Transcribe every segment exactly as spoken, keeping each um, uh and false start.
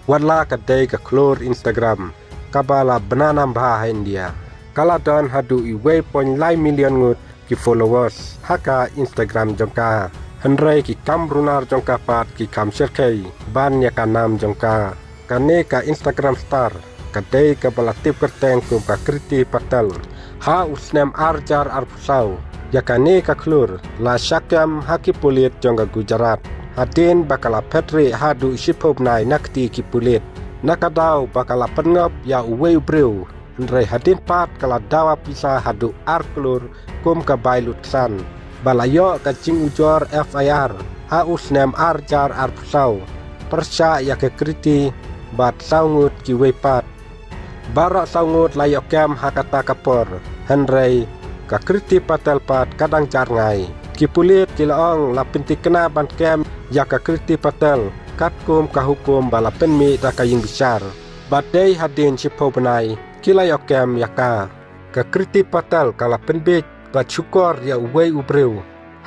Watla ka dei ka khlur Instagram kaba la bna nam bha ha India, ka la don haduh uwei point lai million ngut ki followers ha ka Instagram jong ka. Hynrei ki kam runar jong ka pat ki kham shyrkhei ban ïa ka nam jong ka. Kane ka Instagram star ka dei kaba la tip kyrteng kum ka Kriti Patel. Ha u snem ar hajar arphew saw, ïa kane ka khlur la shah kem ha ki pulit jong ka Gujarat hadien ba ka la phet rieh haduh shiphew bnai na kti ki pulit. Na ka daw ba ka la pynngop ïa uwei u briew, hynrei hadien pat ka la dawa pisa haduh ar klur kum ka bai lut ksan. Ba la ïoh ka jingujor F I R ha u snem ar hajar arphew saw pyrshah ïa ka Kriti bad saw ngut kiwei pat. Baroh saw ngut la ïoh kem ha kata ka por, hynrei ka Kriti Patel pat ka dang jar ngai. Ki pulit ki la ong la pyntikna ban kem ïa ka Kriti Patel katkum ka hukum ba la pynmih da ka ïingbishar. Bad dei hadien shiphew bnai ki la ïoh kem ïa ka. Ka Kriti Patel ka la pynbeit bad shukor ïa uwei u briew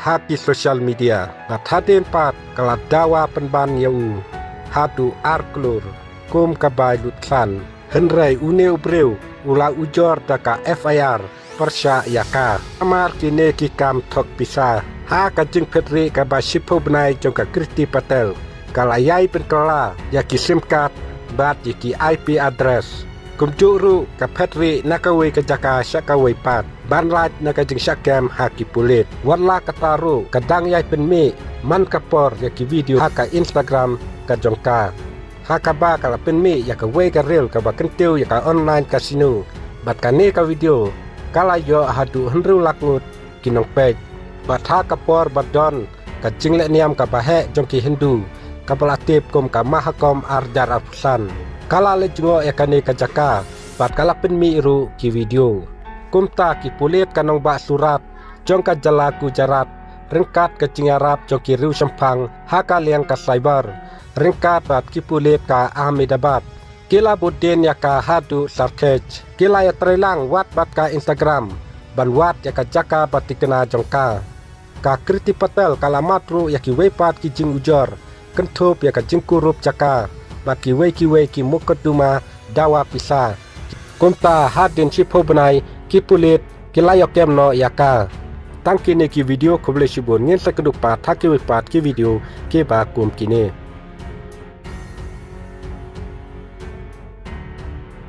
ha ki social media bad hadien pat ka la dawa pynban ïa u haduh ar klur kum ka bai lut ksan. Hynrei une u briew u la ujor da ka F I R pyrshah ïa ka. Namar kine ki kam thok pisa, ha ka jingphet rieh kaba shiphew bnai jong ka Kriti Patel ka la ïai pynkylla ïa ki sim card bad ïa ki I P address. Kumjuh ruh ka phet rieh na kawei ka jaka sha kawei pat ban lait na ka jingshah kem ha ki pulit. Watla kata ruh ka dang ïai pynmih man ka por ïa ki video ha ka Instagram ka jong ka, ha kaba ka la pynmih ïa kawei ka reel kaba kyntiew ïa ka online casino. Bad kane ka video ka la ïoh haduh hynriew lak ngut ki nongpeit. Bad ha ka por ba don ka jinglehniam kaba heh jong ki Hindu kaba la tip kum ka Mahakumbh ar hajar arphew san, ka la leit jngoh ïa kane ka jaka bad ka la pynmih ruh ki video. Kumta ki pulit ka nongbah Surat jong ka jylla Gujarat, ryngkat ka jingïarap jong ki riewshemphang ha ka liang ka cyber, ryngkat bad ki pulit ka Ahmedabad, ki la bud dien ïa ka haduh Sarkhej. Ki la ïatreilang wat bad ka Instagram ban wad ïa ka jaka ba tikna jong ka. Ka Kriti Patel ka la mad ruh ïa kiwei pat ki jingujor kynthup ïa ka jingkurup jaka bad kiwei kiwei ki mukotduma dawa pisa. Kumta hadien shiphew bnai ki pulit ki la ïoh kem noh ïa ka. Tang kine ki video, khublei shibun, ngin sa ïakynduh pat ha kiwei pat ki video kiba kum kine.